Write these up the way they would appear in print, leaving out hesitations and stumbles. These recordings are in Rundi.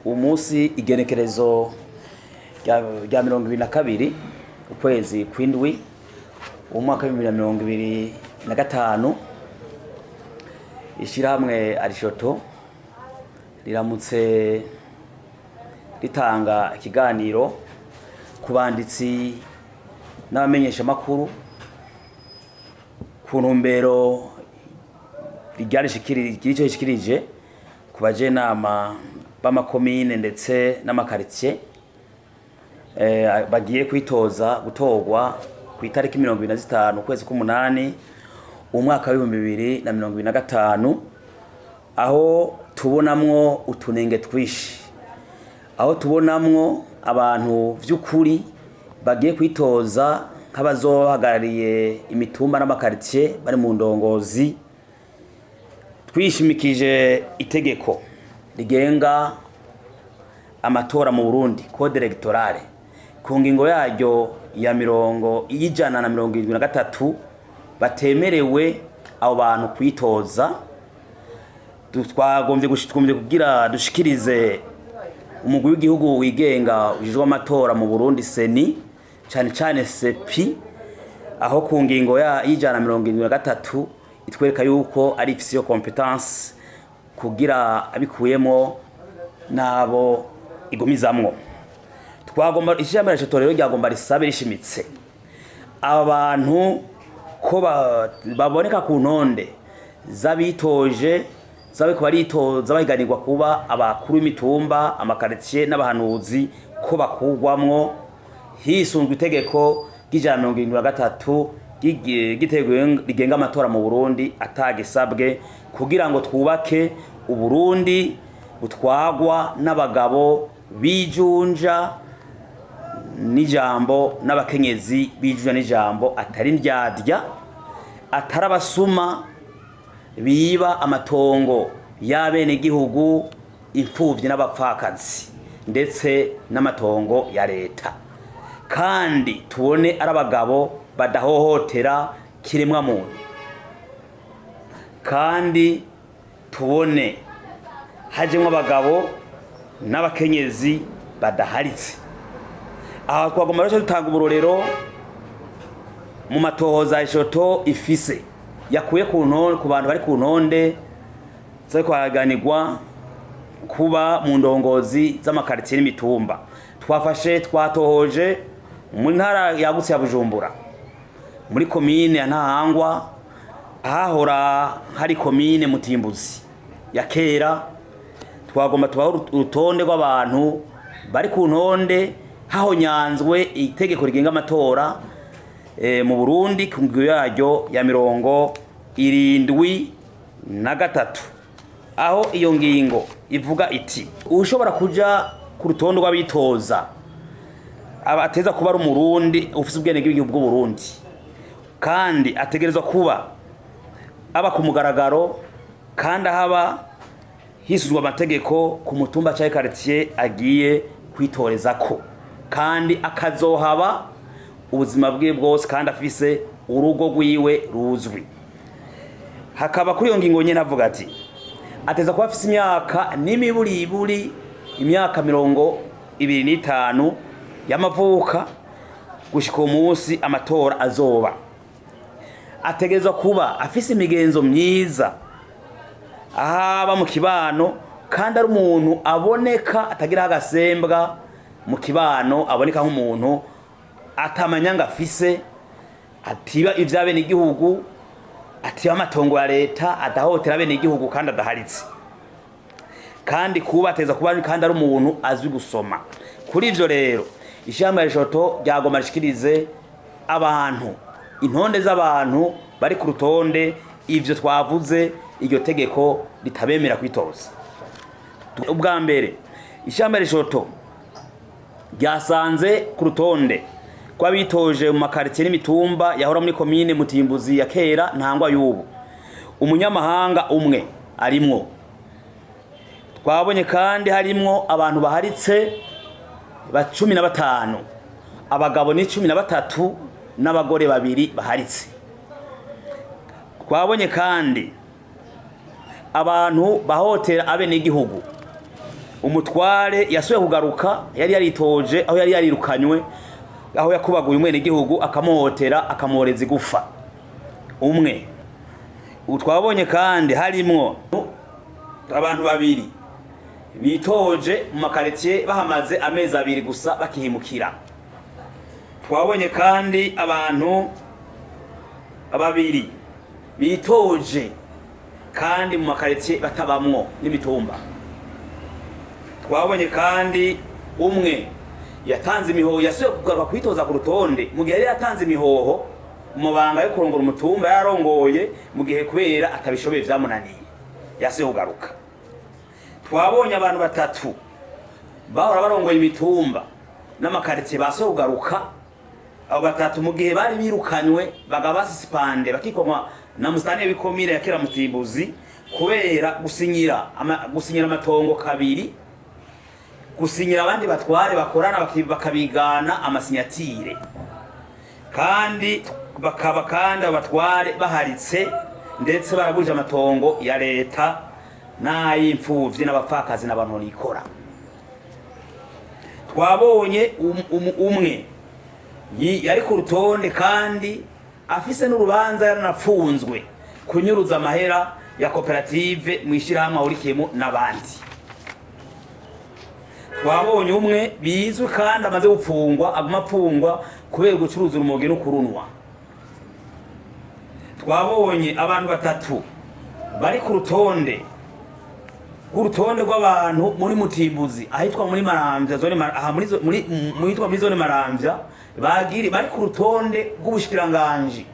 Umunsi igenekerezo rya 22 ukwezi kw'indwi umwaka wa 2025, ishyirahamwe Arishoto riramutse ritanga ikiganiro ku banditsi n'abamenyeshamakuru ku ntumbero ryari icyo rishikirije ku bajenama b'amakomine ndetse n'amakaritsiye bagiye kwitoza gutorwa ku itariki 25 ukwezi k'umunani umwaka wa 2025, aho tubonamwo utunenge twinshi, aho tubonamwo abantu vy'ukuri bagiye kwitoza nk'abazohagarariye imitumba n'amakaritsiye bari mu ndongozi. Twishimikije itegeko rigenga amatora mu Burundi, code électorale, ku ngingo yaryo ya 173, batemerewe abo bantu kwitoza. Twagombye kugira dushikirize umugwi w'igihugu wigenga ujejwe amatora mu Burundi, CENI, cane cane CEPI, aho ku ngingo ya y'173 itwereka yuko ari ifise iyo compétence kugira abikuyemo nabo igumizamwo. Twagomba ishyirahamwe rya rero ryagomba risabe rishimitse aba bantu ko baboneka ku ntonde z'abitoje, z'abariko baritoza bahiganirwa kuba abakuru b'imitumba, amakaritsiye n'abahanuzi, ko bakugwamwo hisunzwe itegeko ry'173 ry'itegeko rigenga amatora mu Burundi atagisabwe, kugira ngo twubake Uburundi butwagwa n'abagabo bijunja n'ijambo n'abakenyezi bijunja n'ijambo, atari ndyadya, atari abasuma biba amatongo y'abenegihugu, imfuvyi n'abapfakazi, ndetse n'amatongo ya leta, kandi tubone ari abagabo badahohotera kiremwa muntu, kandi tubone hajemwo abagabo n'abakenyezi badaharitse. Aha twagomba rero dutanga uburorero mu matohoza ishoto ifise yakuye ku ntonde, ku bantu bari ku ntonde zo kwaganirwa kuba mu ndongozi z'amakaritsiye n'imitumba. Twafashe, twatohoje mu ntara yagutse ya Bujumbura, muri komine ya Ntahangwa, ahahora hari komine Mutimbuzi ya kera. Twagomba tubaho urutonde rw'abantu bari ku ntonde hahonyanzwe itegeko rigenga amatora mu Burundi ku ngingo yaryo ya 73, aho iyo ngingo ivuga iti: ushobora kuja ku rutonde rw'abitoza aba ateza kuba ari Umurundi ufise ubwenegihugu bw'Uburundi, kandi ategerezwa kuba aba ku mugaragaro, kandi ahaba hisuzwa amategeko ku mutumba canke quartier agiye kwitorezako, kandi akazohaba ubuzima bwe bwose, kandi afise urugo rwiwe ruzwi. Hakaba kuri iyo ngingo nyene avuga ati ateza kuba afise imyaka n'imiburiburi imyaka 25 y'amavuka gushika uwo munsi amatora azoba, ategerezwa kuba afise imigenzo myiza ahaba mu kibano, kandi ari umuntu aboneka atagira agasembwa mu kibano, aboneka nk'umuntu atamanyanga afise, atiba ivya bene igihugu, atiba amatongo ya leta, adahotera bene igihugu, kandi adaharitse, kandi kuba ateza kuba kandi ari umuntu azwi gusoma. Kuri ivyo rero, ishyirahamwe rishoto ryagomba rishikirize abantu intonde z'abantu bari ku rutonde ivyo twavuze iryo tegeko ritabemera kwitoza. Ubwa mbere, ishyirahamwe rishoto ryasanze ku rutonde rw'abitoje mu makaritsiye n'imitumba yahora muri komine Mutimbuzi ya kera, Ntangwa y'ubu, umunyamahanga umwe arimwo. Twabonye kandi harimwo abantu baharitse ba 15, abagabo ni 13 n'abagore babiri baharitse. Twabonye kandi abantu bahotera abenegihugu. Umutware yasuye kugaruka yari yaritoje aho yari yarirukanywe, aho yakubaguye umwenegihugu akamuhotera akamworeza igufa umwe. Ubu twabonye kandi harimwo abantu babiri bitoje mu makaritiye bahamaze amezi 2 gusa bakihimukira. Twabonye kandi abantu babiri bitoje kandi mu makaritiye batabamwo n'imitumba. Twabonye kandi umwe yatanze imihoho, yasuye kugaruka kwitoza ku rutonde mu gihe yari yatanze imihoho mu mabanga yo kurongora umutumba yarongoye, mu gihe kubera atabishoboye vyamunaniye yasuye kugaruka. Twabonye abantu batatu bahora barongoye imitumba n'amakaritsiye basuye kugaruka. Abo batatu mu gihe bari birukanywe bagaba basisipande bakikomwa na musitani w'ikomine ya Kera Mutimbuzi kubera gusinyira amatongo kabiri, gusinyira abandi batware bakorana bakabigana amasinyatire, kandi bakaba kandi abo batware baharitse ndetse barabuje amatongo ya leta n'ay'imfuvyi n'abapfakazi n'abantu nikora. Twabonye umwe yari ku rutonde kandi afise n'urubanza yaranapfunzwe kunyuruza amahera ya koperative mu ishyirahamwe ahurikiyemo n'abandi. Twabonye umwe bizwi kandi amaze gupfungwa, aguma apfungwa kubera gucuruza urumogi no kurunwa. Twabonye abantu batatu bari ku rutonde rw'urutonde rw'abantu muri Mutimbuzi ahitwa muri Maramvya zone aha muri muri muhitwa muri zone Maramvya bagiri bari ku rutonde rw'ubushikiranganji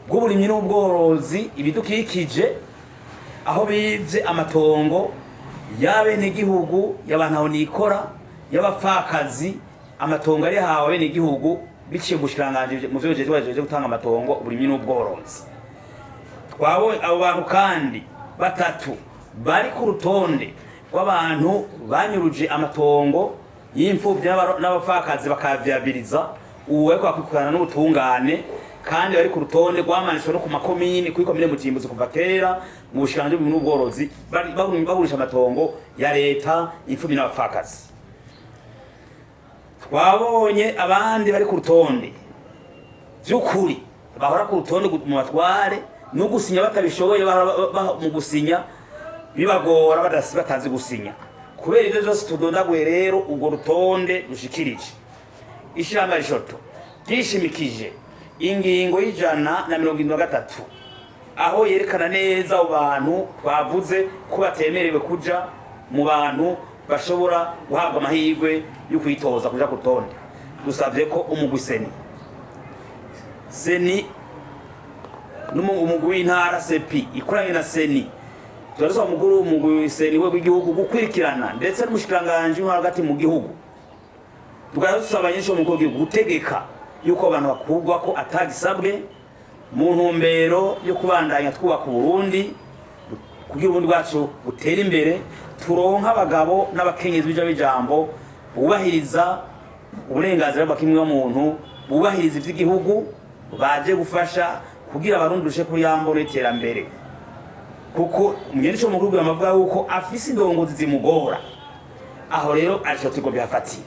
bw'uburimyi n'ubworozi ibidukikije, aho bivye amatongo y'abenegihugu y'abantu aho nikora y'abapfakazi, amatongo ari hawe abenegihugu biciye mu bushikiranganji mu vyo bujejwe gutanga amatongo uburimyi n'ubworozi. Twabonye abo bantu kandi batatu bari ku rutonde rw'abantu banyuruje amatongo y'imfuvyi n'abapfakazi bakavyabiriza, ubu bariko bakurikirana n'ubutungane, kandi bari ku rutonde rwamanitswe no ku makomini, kuri komine Mutimbuzi kuva kera mu bushikiranganji bw'uburimyi n'ubworozi, bagurisha amatongo ya leta imfuvyi n'abapfakazi. Twabonye abandi bari ku rutonde vy'ukuri bahora ku rutonde mu batware no gusinya batabishoboye, mu gusinya bibagora batazi gusinya. Kubera ivyo vyose tudondaguye rero, urwo rutonde rushikirije ishirahamwe Rishoto ryishimikije ingingo y'173, aho yerekana neza abo bantu twavuze ko batemerewe kuja mu bantu bashobora guhabwa amahirwe yo kwitoza kuja ku rutonde. Dusavye ko umugwi seni n'umugwi w'intara sepi ikoranye na seni, turasaba umukuru w'umugwi seni we w'igihugu gukurikirana ndetse n'umushikiranganji wo hagati mu gihugu, tukaba dusaba nyinshi umukuru w'igihugu gutegeka yuko abantu bakurwa ko atagisabwe mu ntumbero yo kubandanya twubaka Uburundi, kugira Uburundi bwacu butere imbere, turonke abagabo n'abakenyezi bija bijambo bubahiriza uburenganzira bwa kimwe muntu, bubahiriza ivy'igihugu, baje gufasha kugira abarundi dushe kuri ya mboro y'iterambere. Kuko umwene cyo mukuru avuga yuko afise indongozi zimugora, aho rero arico turiko bihafatiye.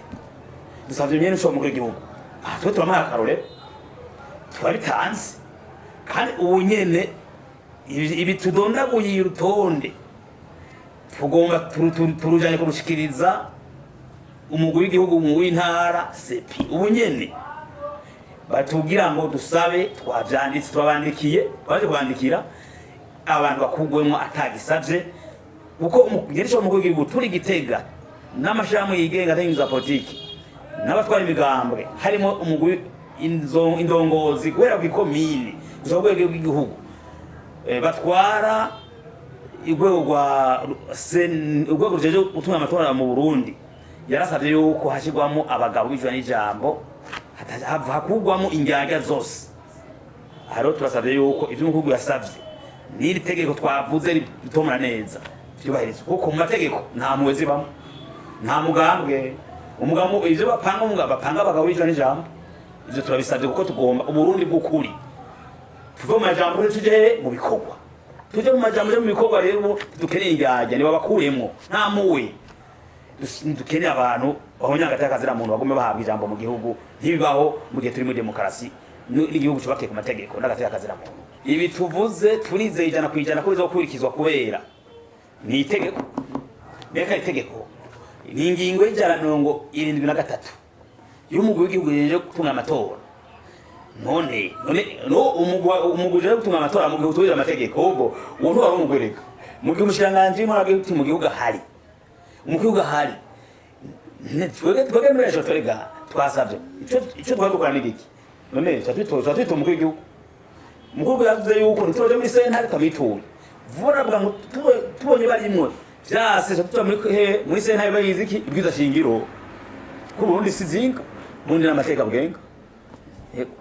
Dusavye umwene cyo mukuru w'igihugu, aha twe turamuha akarorero turabitanze, kandi ubu nyene ibi tudondaguye urutonde tugomba turujanye kurushikiriza umugwi w'igihugu, umugwi w'intara sepi. Ubu nyene batubwira ngo dusabe, twavyanditse, turabandikiye, twaje kubandikira abantu bakugwemwo atagisavye, kuko umugeresha umukuru w'igihugu turi Gitega n'amashirahamwe yigenga atenyuza politiki n'abatwara imigambwe, harimo umugwi indongozi guhera kw'ikomine gusa ku rwego rw'igihugu, batwara urwego rwa urwego rujejwe gutunganya amatora mu Burundi, yarasavye yuko hashirwamo abagabo b'ijana n'ijambo, hakugwamo indyarya zose. Aha rero turasavye yuko ivyo umukuru yasavye n'iri tegeko twavuze ritomora neza vyubahirizwa, kuko mu mategeko nta mpuhwe zibamwo, nta mugambwe, umugambwe ivyo bapanga, umugambwe bapanga abagabo b'ijana n'ijambo. Ivyo turabisavye kuko tugomba Uburundi bw'ukuri, tuve mu majambo tuje mu bikorwa, tuje mu majambo tuje mu bikorwa. Rero dukeneye indyarya nibabakuremwo, nta mpuhwe. Dukeneye abantu bahonye hagati y'akazira muntu, bagume bahabwa ijambo mu gihugu. Ntibibaho mu gihe turi muri demokarasi n'igihugu cubakiye ku mategeko n'agateka kazira muntu. Ibi tuvuze turizeye 100% ko bizokurikizwa, kubera ni itegeko. Mbega itegeko ni ingingo y'173 y'umugwi w'igihugu ujejwe gutunganya amatora. None no umugwi ujejwe gutunganya amatora mu gihe utubahirije amategeko, ubwo uwo ntiwari umugwi. Reka mu gihe umushikiranganji w'intwaro hagati mu gihugu ahari, umukuru w'igihugu ahari, twebwe muri ejo twerega twasabye ico twari dukora ni giki? None tuca twita umukuru w'igihugu. Umukuru yavuze yuko ntituraja muri sentare, twamituye vuba. Aravuga ngo tubonye barimwo vyase, tuca tuja muri sentare. Bayizi iki ibwiza shingiro ko Burundi si zinga, Burundi n'amateka bwenga. Yego.